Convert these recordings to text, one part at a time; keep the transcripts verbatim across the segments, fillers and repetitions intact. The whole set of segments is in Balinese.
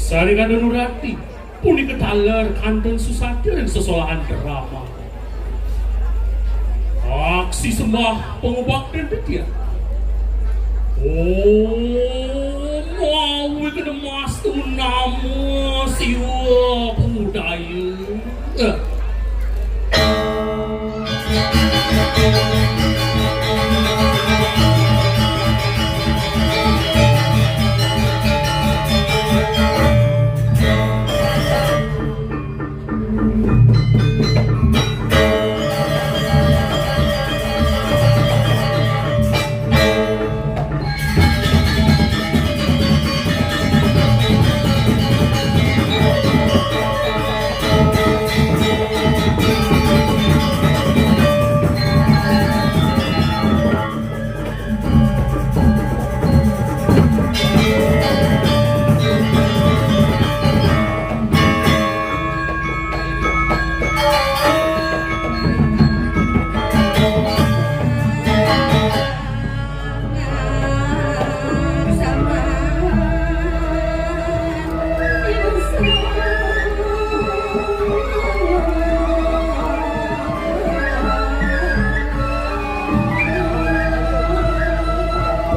Sari kandhung Nurati, punika taler kantun susati ring sesolahan drama. Aksi sembah pangubakten titiang. Om Awighnamastu Namo Siwa Budaya.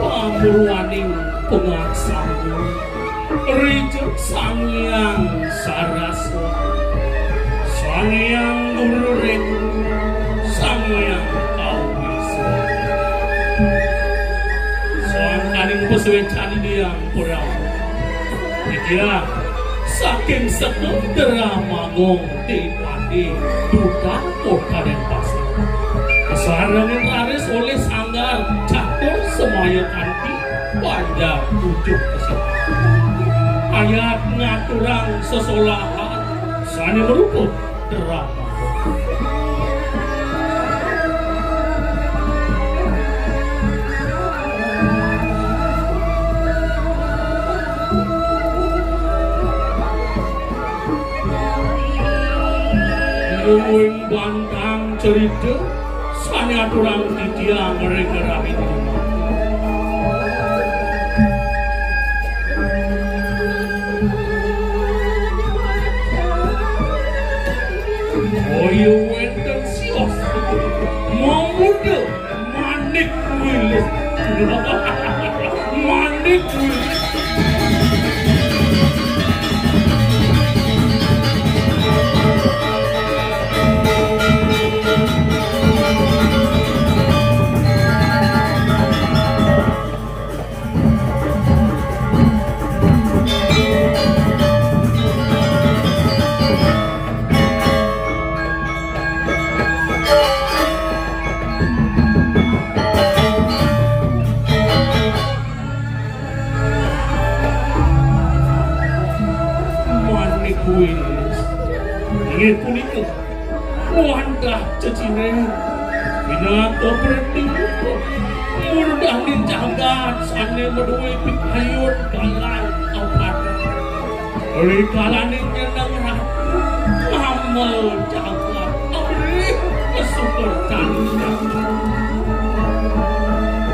Pamurwaning pangaksama. Rijeng Sang Hyang Saraswati, Sang Hyang Guru Rengga, Sang Hyang Kawisa. Sangkaning pasuécan Ida Hyang Prabu. Ida saking Sekadra Mangong Dipati Duta Kota Denpasar. Kasarengin raris olih sanggar catur semaya kanti panjang ujung kesini. Ayat ngaturang sesolahan sané marupa drama. Mungguing bantang cerita sané aturang titiang ring rahina. Boya wénten sios mamuda Manik Wilis. Manik Wilis. Manik Wilis. Inggih punika wantah ceciren pinaka pratirupa murdaning jagat sané madué pikayun galang kapada. Rikalaning nyeneng ratu, ngamel jagat, amrih kasukertan.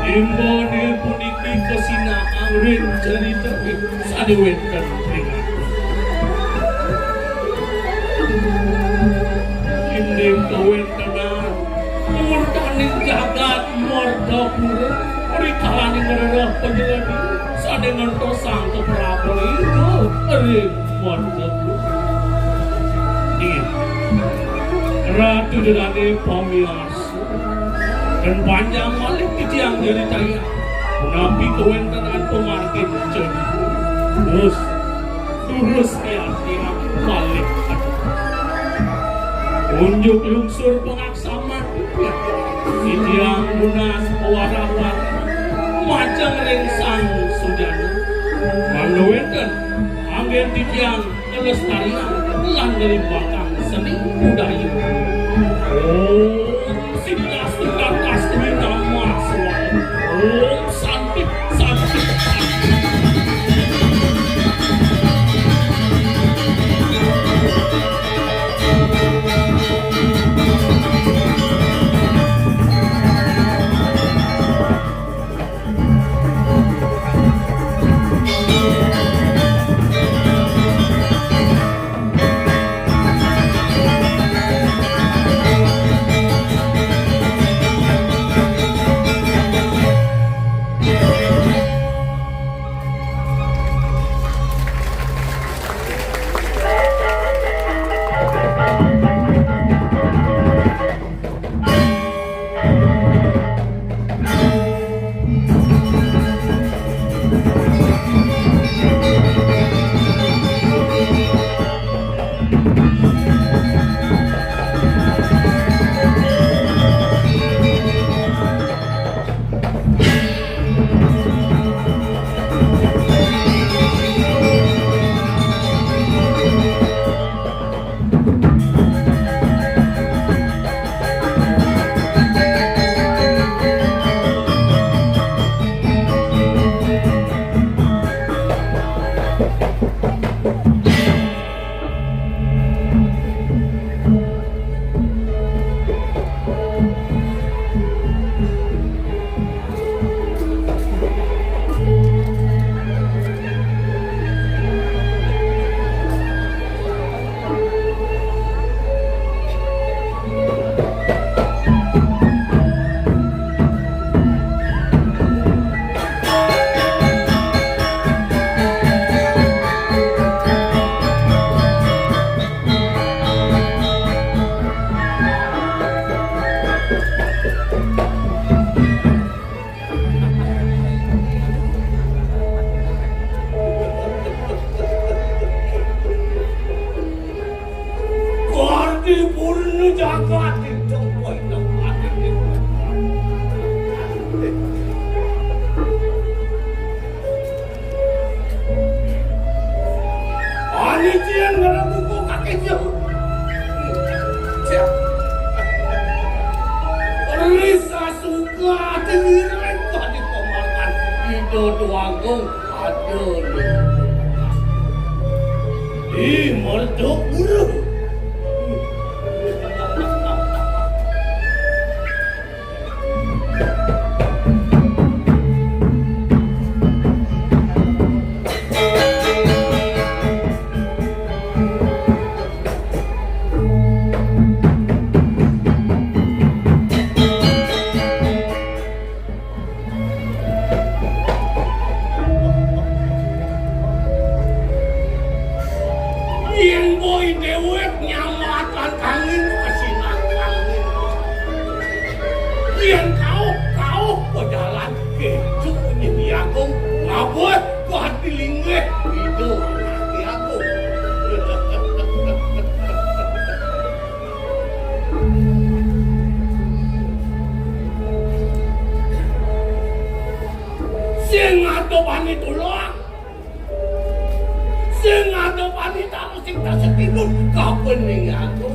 Imbané puniki kasinahang ring carita sané wénten ring atur. Indik kawéntenan murdaning jagat Martapura, rikalaning ngrereh panyeledi sané ngentosang kaprabénan ring Martapura. Inggih. Ratu Ida dané pamiarsa. Ten panjang malih titiang nyritayang punapi kawéntenan pamargin cerita. Terus, terus tiang-tiang malih. Unjuk lungsur pangaksaman titiang. Titiang nunas pawarah-warah majeng ring Sang Sujana. Mangda wénten anggén titiang nglestariang lan nglimbakang seni budaya. Om Siddhastu Kartastu Namah Swaha. Om Santi, Santi, Santi. Iring kadi pamargan Ida Déwagung ada di Mertapura. Yén boy déwék nyamatan angin, kasinan angin. Yén kauh, kauh pejalan kécu nyediagung ngabéh kuat di linggih itu anak diagung. Sing ada bani tulung, sing ada bani tamu, sing tasetimun kapan ning aku.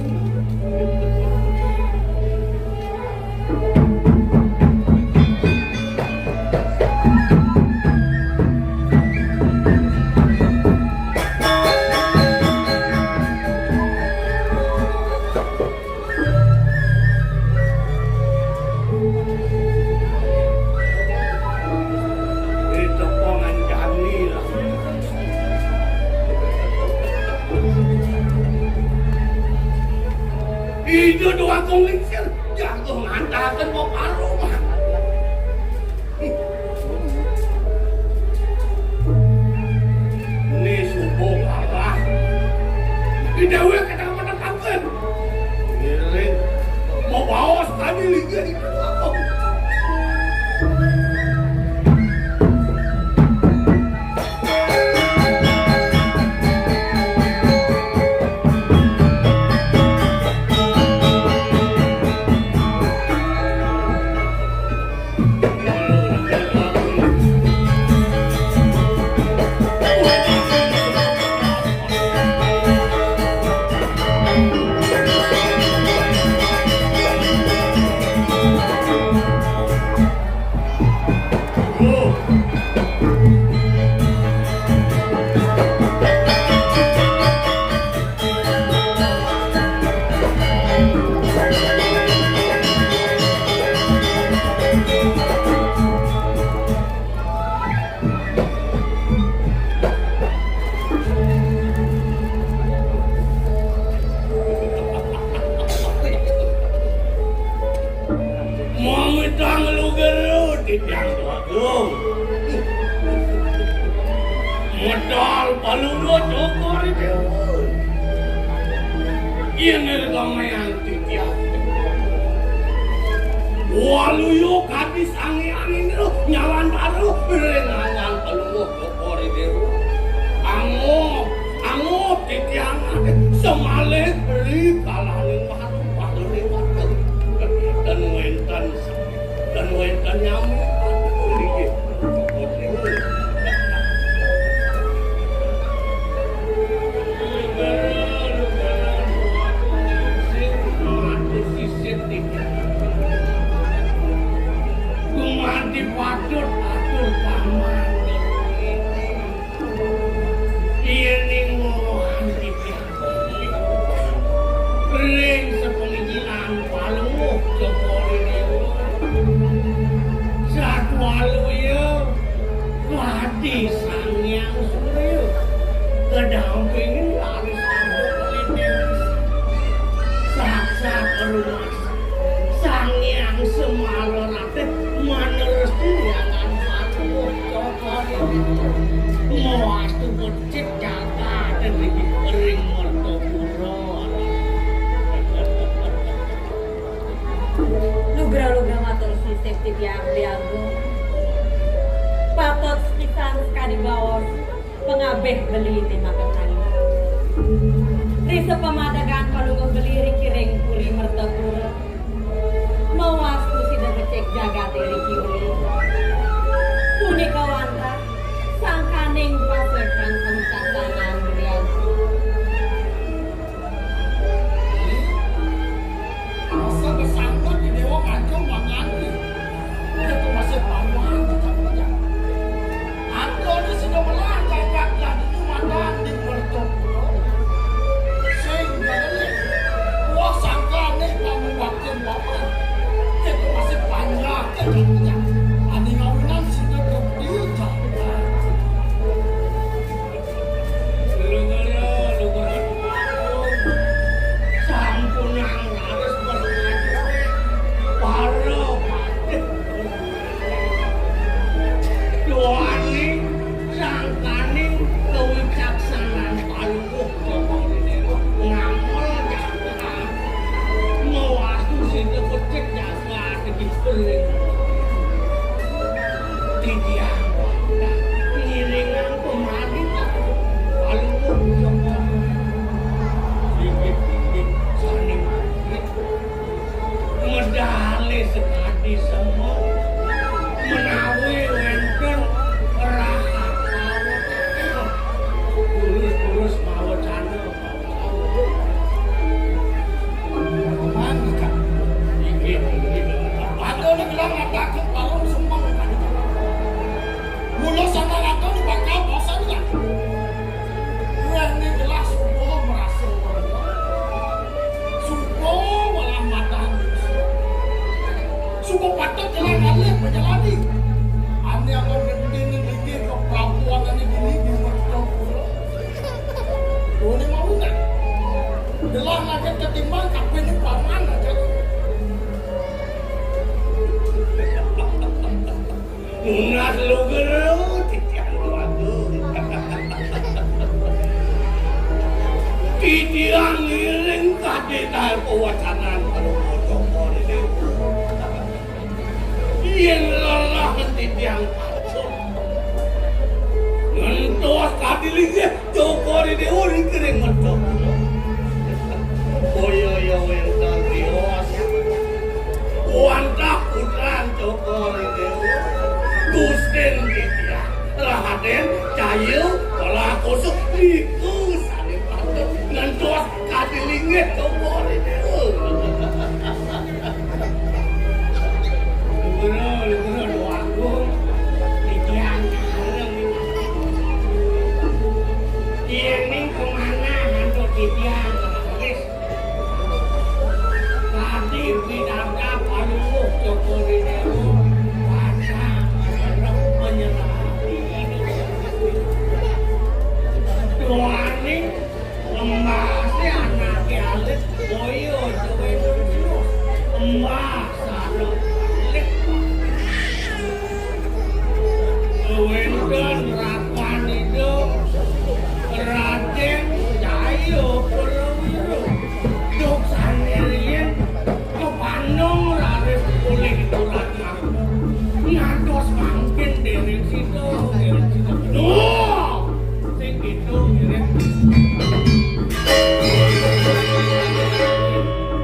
Ida Déwagung lingsir, Ida Déwagung lingsir, jago ngantaken peparuman. Ni subuh kalah. Di déwék kadang-kadang kangen. Ngiring. Mau baos tadi liga di belakang. Mamitang luger titiang Déwagung. Medal Palungguh Cokor I Déwa. Yen regamayang titiang. Waluya kadi Sang Hyang Indra nyalan baru ring angan Palungguh Cokor I Déwa. Angup, angup titiang ade semalih ri kalaning baru, baru ring watu. Dan wénten Dan wénten nyami. Inggih. Gumanti patut atur paman. Yéning mohan titiang ring sapangijilan Palungguh Cokor I Déwa. Satwaluya kadi Sang Hyang Surya, kadampingin raris agung kalih Déwi. Saksat rumasa Sang Hyang Semara Ratih manerus titiangan Palungguh Cokor I Déwa. Mawastu becik jagat ring Mertapura. Lugra-lugra matur sisip titiang Déwagung. Patut pisan sakadi baos pangabih beli timaken tali. Ri sapamadegan Palungguh Beli ring Puri Mertapura. Mawastu sida becik jagaté riki uli. Punika wantah sangkaning pasekan pamikarsanan Beli. Asa besanget di Déwa Kancung mangan. Aning awinan sida kepil jangkar. Lungguh, lungguh. Sampunang raris bermaju para patih. Duaning sangkaning kawicaksanan Palungguh Bapak Dewa ngamel jangkar. Mawastu sida becik jangkar. Titiang ngiringang pemadi, Palungguh. Inggih-inggih, sané mangkin. Medale sakadi sema, menawi wénten rahat mawecana. Terus-terus mawecana. Mangga. Inggih, inggih. Mangga niki lah ngataken paling semeng. Mula samangata bakal bosen lah. Wéh, ning gelah suba merasa. Suba malah madan. Suba patut gelah ngalih menyelani. Ane akan ngerti ning linggih keprabuan ane gini di merta pura. Dene mau nggak? Gelah ngaget ketimbang kabeh ini paman aja. Nunas lugero titiang keluarga. Titiang ngiring kadhe kae pewacanan karo Cokor Dewa. Yen lelah titiang pacul. Ngentos kadilinggih Cokor Dewa ring kering metu. Boyo ya wénten tiwas. Wantah putran Cokor Dewa. Gustin titiang. Raden Cahya Kalakusa niku sane patut ngentos kadilinggih Cokor Dewa. Lungguh, lungguh, Déwa Agung. Titiang ngareng. Yéning kemana antuk titiang laris. Tadi pidabdab Palungguh Cokor Dewa. Pacang ngarep menyelami. Duaning Embase anake alit, boyo jowe terus. Embas sareng alit. Wenten rakan ida, Raden Jaya Prawira. Duk sane riyen kepandung raris olih Turan Ngantos mangkin dereng sida, dereng sida. Duh! Sing gitu, ngiring.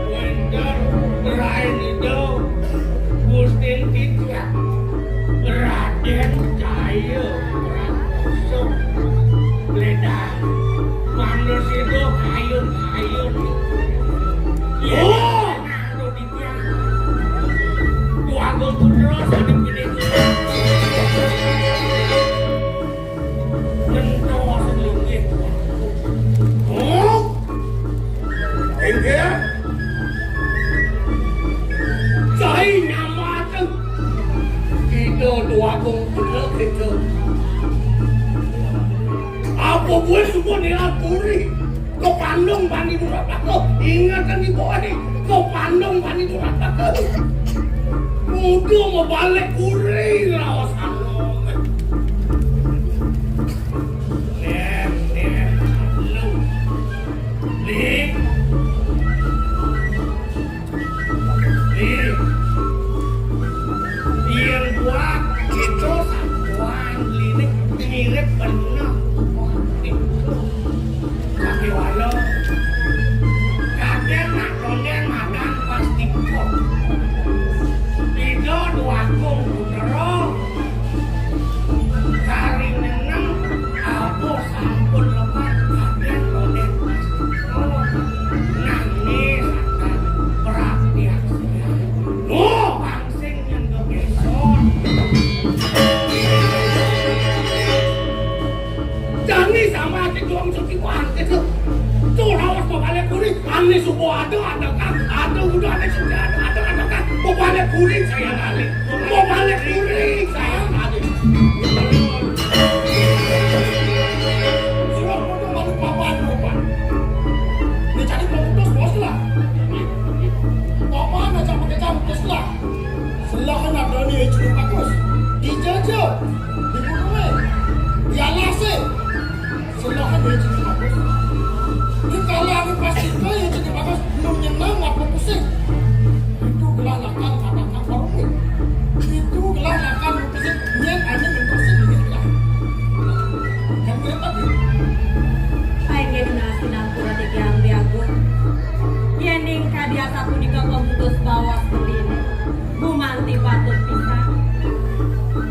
Wénten Rain Ida, Gustin Titiang, Raden Jaya, Prakoso, Bledang, mangda sida kayun-kayun. Yé, oh! Nang Tuagung Putra sané piniki. Gentos linggih. Oh, inggih. Cai nyamatan. Kita Tuagung Putra kita. Apa buat semua nilai puri? Kepandung bani durapaka, ingetang ibu ae. Kepandung bani durapaka. Muda mabalik kuri raos anu. Nem, nem, lu. Ling. Ih, yen buat kita satuan linik mirip bener. Kaki walau, kaget nak tonden makan plastik kok. Ida duakung putra. Kari neneng, apa sampun lepat kaget tonden plastik kok. Nangis akan praktiak. Loh, sing nyentuh ingsun. Jani sama ati doang suci kuat itu. Tuh lawas bapale kuri, ane supo ada, ada kan, ada udah, ane suci ada, ada, ada kan, bapale kuri saya lali. Jeneng bagus. Dijajal. Dibunuhe. Dialase. Selohan ya jeneng bagus. Dikala anu pas itu ya jeneng bagus. Nu nyeneng apa pusing. Itu gelah lakar katakan baru. Itu gelah lakar nu pusing. Nyen anu ngentosin ini gelah. Kan mirip lagi. Painggih dina sinampura titiang Dé Agung. Yéning kadi asapunika pamutus baos beliné, gumanti patut pisan.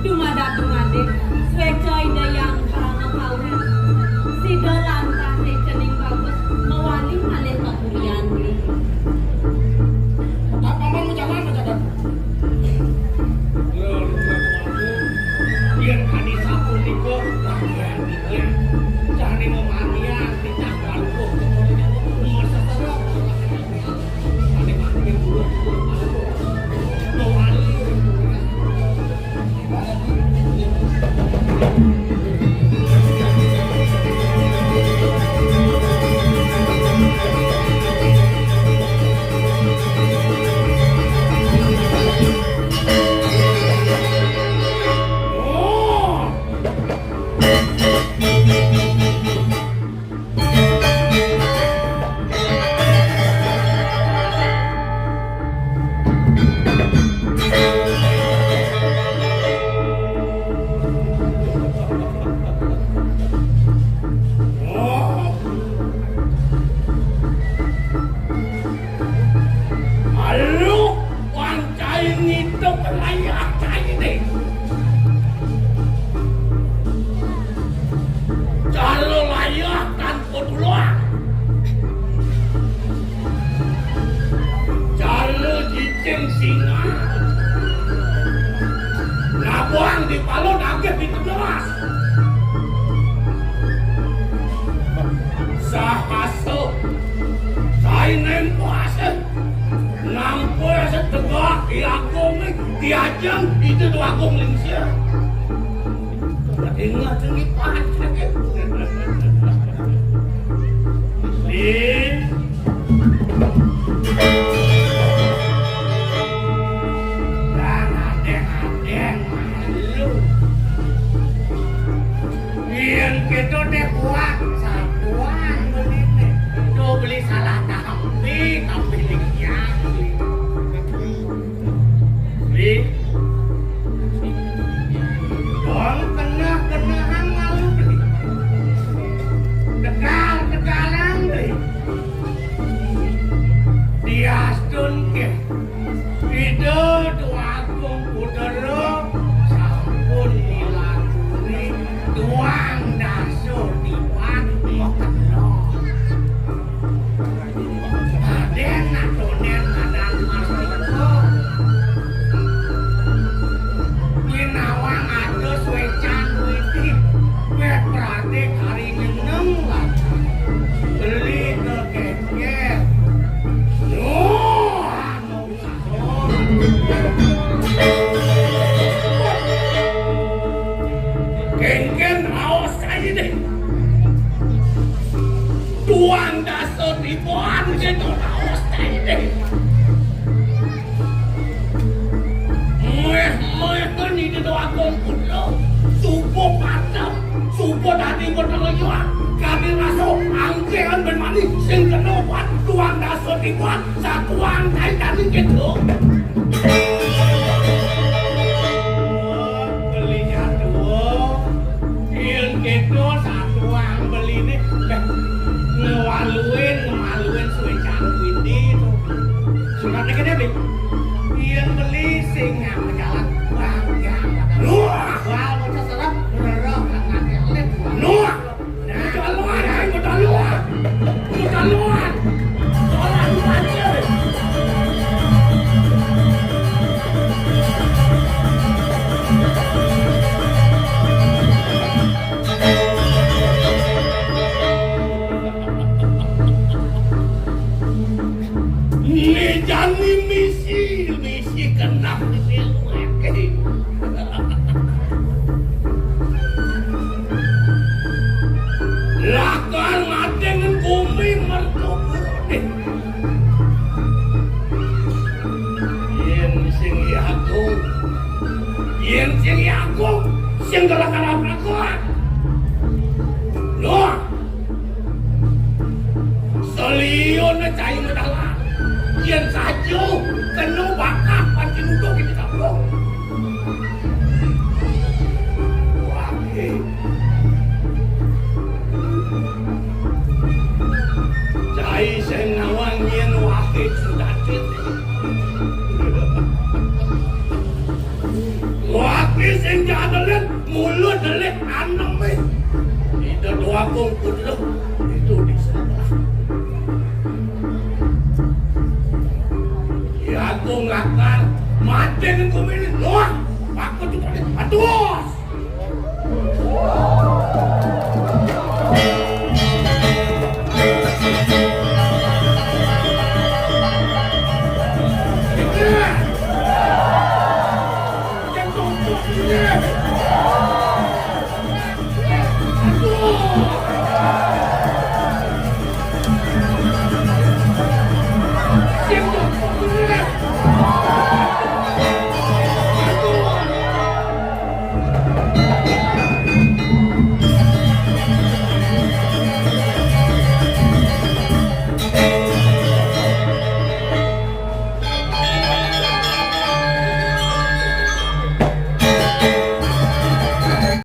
Dumadak dumadik, swéca Ida Hyang Parama Kawi, sida lantas cening bagus mawali malih ka purian beli. Paman majalan, majalan. Lho, Ratu Agung, yén kadi sapunika, rakyat iki jane memanian, titah palupuh, masa serem. Ane mati dulu, dulu, dulu. Mawali, Aluh, wancai ngitung layah kaine. Cara layah tanpa tulang. Cara cicing singa. Nabuang di palun agih di tebelas. Sahasa. Saineng puasa. Nampa setegak di agung, di ajeng, itu tu agung lingsir. Ingat ini pahat sakit. Di. Dan adeng-adeng malu. Yen kita deh kuat, satuan beli nih. Tuh beli salah tampi, tampi likian. Beli. Dong kenah-kenahan malu beli. Tegal-tegalan beli. Diastun ke. Ida Dwagung Putra sampun dilaturi duang dasa tiban makena. Raden atonen ngadan Mastika. Nyinawang atus wecan widi, wet pratik hari nyeneng lan beli kekeker. Nuh, anu Kéngkén raos kayiné. Duang dasa tiban kéto raos kayiné. Méh-méh kan Ida Déwa Agung Kuda. Suba patep, suba dadi betara yuang. Kadi rasa angkéhan ben mani sing kena obat duang dasa tiban. Satuan kaitan iki, Duk. Beli jatuh. Yén kéto satuan beliné, béh, ngemaluin, ngemaluin suécan Widi to. Suratné kéné, Bli. Yén beli sing nyang jalan, bang, yang. Nuh. Wal, bocah serem, ngeroh, anak elit. Nuh. Keterlaluan, ayo, keterlaluan. Keterlaluan. Orang mati. Yén sing Agung, sing telah karap aku. Loh. Seliun cai medalan. Yén saja kena bakah pancen utuh iki kampung. Wah, eh. Cai sing nawang yén waké sudatit. Waké sing jadelit, mulut delit anemé. Ida doa kong kudu itu di sebelah. Ya kong lakar, maten kumilih.